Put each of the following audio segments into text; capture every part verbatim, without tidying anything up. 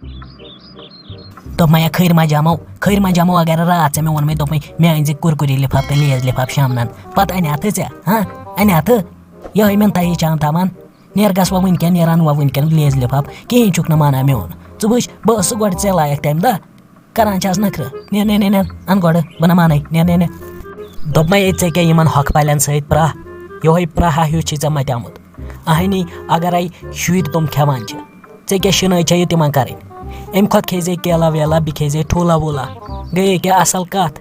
دوٚپمَے یا خٲرۍ ما جمو، خٲرۍ ما جمو، اگر راتھ ژےٚ مےٚ ووٚنمَے، دوٚپمَے مےٚ أنۍ زِ کُرکُری لِفاف تہٕ لیز لِفاف شامنَن، پَتہٕ اَنہِ اَتھٕ ژےٚ، ہاں؟ اَنہِ اَتھٕ؟ یِہوٚے مِنتھا یہِ چان تھاوان۔ نیر گژھ وۄنۍ وٕنکٮ۪ن، نیر اَن وۄنۍ وٕنکٮ۪ن لیز لِفاف، کِہیٖنۍ چھُکھ نہٕ مانان میون۔ ژٕ وٕچھ، بہٕ ٲسٕس گۄڈٕ ژےٚ لایق تَمہِ دۄہ، کران چھَس نخرٕ۔ نیر، نیر، نیر، نیر، اَن گۄڈٕ، بہٕ نہ مانَے، نیر، نیر، نیر۔ دوٚپمَے، ہے، ژےٚ کیٛاہ یِمَن ہۄکھٕ پَلٮ۪ن سۭتۍ پرٛاہ؟ یِہوٚے پرٛاہ ہیوٗ چھُے ژےٚ مَتیومُت۔ اَہنی، اگرے شُرۍ تِم کھٮ۪وان چھِ، ژےٚ کیٛاہ شِنٲے چھےٚ یہِ تِمَن کَرٕنۍ؟ اَمہِ کھۄتہٕ کھیٚیہِ زے کیلا ویلا، بیٚیہِ کھیٚیہِ زے ٹھوٗلا ووٗلا۔ گٔیے کیٛاہ اَصٕل کَتھ؟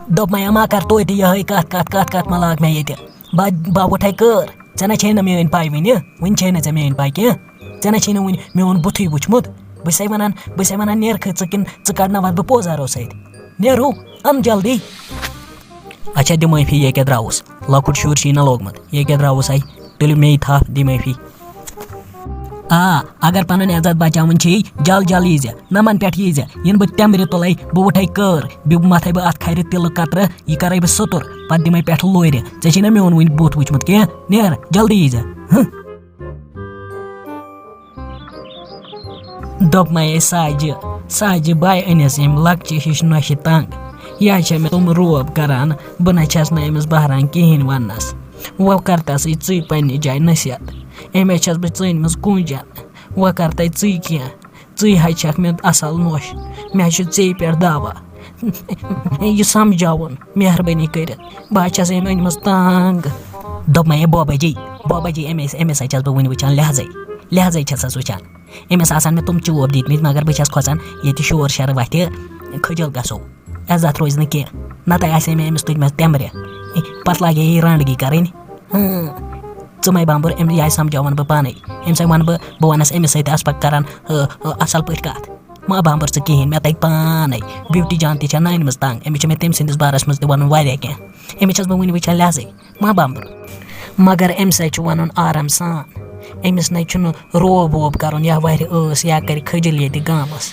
دوٚپمَے، اما کر توتہِ یِہوٚے کَتھ، کَتھ، کَتھ، کَتھ مہ لاگ مےٚ ییٚتہِ۔ بہٕ، بہٕ وٕٹھَے کٲر۔ ژےٚ نہ چھے نہٕ میٛٲنۍ پَے وٕنہِ، وٕنہِ چھے نہٕ ژےٚ میٛٲنۍ پَے کینٛہہ۔ ژےٚ نہ چھے نہٕ وٕنہِ میون بُتھُے وٕچھمُت۔ بہٕ چھسے وَنان، بہٕ چھسے وَنان، نیرکھٕے ژٕ کِنہٕ ژٕ کَڑناوَتھ بہٕ پوزارو سۭتۍ؟ نیرو، اَن جلدی۔ اچھا، دِ معٲفی، یے کیٛاہ درٛاوُس؟ لۄکُٹ شُر چھُے نہ لوگمُت، یے کیٛاہ درٛاوُس اَے؟ تُلِو مے تھپھ، دِ معٲفی۔ آ، اگر پنُن عزت بچاوُن چھے، جل جل ییٖزِ، نمن پٮ۪ٹھ ییٖزِ، یِنہٕ بہٕ تٮ۪مرِ تُلے، بہٕ وُٹھے کٲر، بیٚیہِ متھے بہٕ اتھ کھرِ تِلہٕ قطرٕ، یہِ کرے بہٕ سُتُر، پتہٕ دِمے پٮ۪ٹھٕ لورِ۔ ژےٚ چھے نہ میون وُنہِ بُتھ وُچھمُت کینٛہہ؟ نیر، جلدی ییٖزِ۔ ہہ۔ دوٚپمَے ساجہِ، ساجہِ باے أنِس أمۍ لۄکچہِ ہِش نۄشہِ تنٛگ۔ یہِ ہا چھےٚ مےٚ تِم روب کران، بہٕ نہ چھَس نہٕ أمِس بہران کِہیٖنۍ وَننَس۔ وۄنۍ کر تَسٕے ژٕے پنٛنہِ جایہِ نصیحت۔ أمِس چھَس بہٕ ژٲنۍمٕژ کوٗنجَن۔ وۄنۍ کر تَے ژٕے کینٛہہ۔ ژٕے حظ چھَکھ مےٚ اَصٕل نۄش۔ مےٚ حظ چھُ ژے پٮ۪ٹھ دعوا۔ یہِ سمجھاوُن مہربٲنی کٔرِتھ۔ بہٕ حظ چھَس أمۍ أنۍمٕژ تنٛگ۔ دوٚپمَے، ہے بابا جی، بابا جی، أمِس، أمِس حظ چھَس بہٕ وٕنہِ وٕچھان لحظَے۔ لحظَے چھَسَس وٕچھان۔ أمِس آسَن مےٚ تِم چوب دِتمٕتۍ، مگر بہٕ چھَس کھۄژان ییٚتہِ شور شر وَتھِ، خٔجل گژھو۔ عزت روزِ نہٕ کینٛہہ۔ نَتہٕ آسہِ ہے مےٚ أمِس تُجمَژ تٮ۪مرِ۔ پَتہٕ لاگہِ ہے یہِ رانٛڈگی کَرٕنۍ۔ ہاں۔ ژٕ مَے بامبُر، أمۍ یہِ آسہِ سَمجھاوان بہٕ پانَے۔ أمِس ہے وَنہٕ بہٕ، بہٕ وَنَس أمِس سۭتۍ آسہٕ پَتہٕ کَران، آ، آ، اَصٕل پٲٹھۍ کَتھ۔ مہ بامبُر ژٕ کِہیٖنۍ، مےٚ تَگہِ پانَے۔ بیوٹی جان تہِ چھےٚ نانہِ منٛز تنٛگ، أمِس چھِ مےٚ تٔمۍ سٕنٛدِس بارَس منٛز تہِ وَنُن واریاہ کینٛہہ۔ أمِس چھَس بہٕ وٕنہِ وٕچھان لحظٕے۔ مہ بامبُر۔ مگر أمِس ہے چھُ وَنُن آرام سان۔ أمِس نَے چھُنہٕ روب ووب کَرُن یا وَرِ ٲس یا کَرِ خٔجِل ییٚتہِ گامَس۔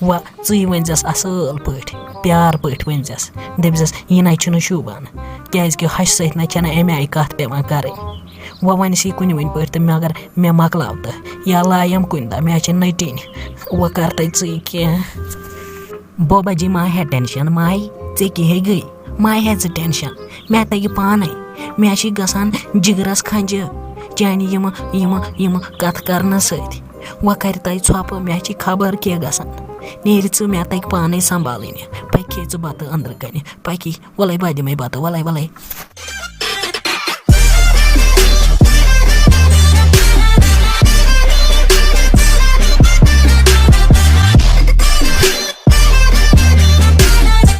وَ ژٕے ؤنۍزٮ۪س اَصٕل پٲٹھۍ، پیار پٲٹھۍ ؤنۍزٮ۪س۔ دٔپۍزٮ۪س، یہِ نَے چھُنہٕ شوٗبان، کیٛازِکہِ ہَشہِ سۭتۍ نَے چھَنہٕ اَمہِ آیہِ کَتھ پٮ۪وان کَرٕنۍ۔ وَ وَنہِ سی کُنہِ وٕنہِ پٲٹھۍ تہٕ مگر مےٚ مۄکلاو تہٕ یا لایَم کُنہِ دۄہ، مےٚ چھِ نٔٹِنۍ۔ وَ کَر تَے ژٕے کینٛہہ۔ بابا جی، ما ہے ٹینشن، ماے، ژےٚ کیٛاہ ہے گٔے؟ ما ہے ژٕ ٹینشن، مےٚ تَگہِ پانَے۔ مےٚ چھِ گژھان جِگرَس کھَنجہِ چانہِ یِمہٕ، یِمہٕ، یِمہٕ کَتھٕ کَرنہٕ سۭتۍ۔ وۄنۍ کَرِ تَے ژھۄپہٕ، مےٚ چھِ خبر کیٛاہ گژھان۔ نیرِ ژٕ، مےٚ تَگہِ پانَے سنٛبھالٕنہِ۔ پَکہِ کھے ژٕ بَتہٕ أنٛدرٕ کَنہِ، پَکی، وَلَے بہٕ دِمَے بَتہٕ، وَلَے، وَلَے۔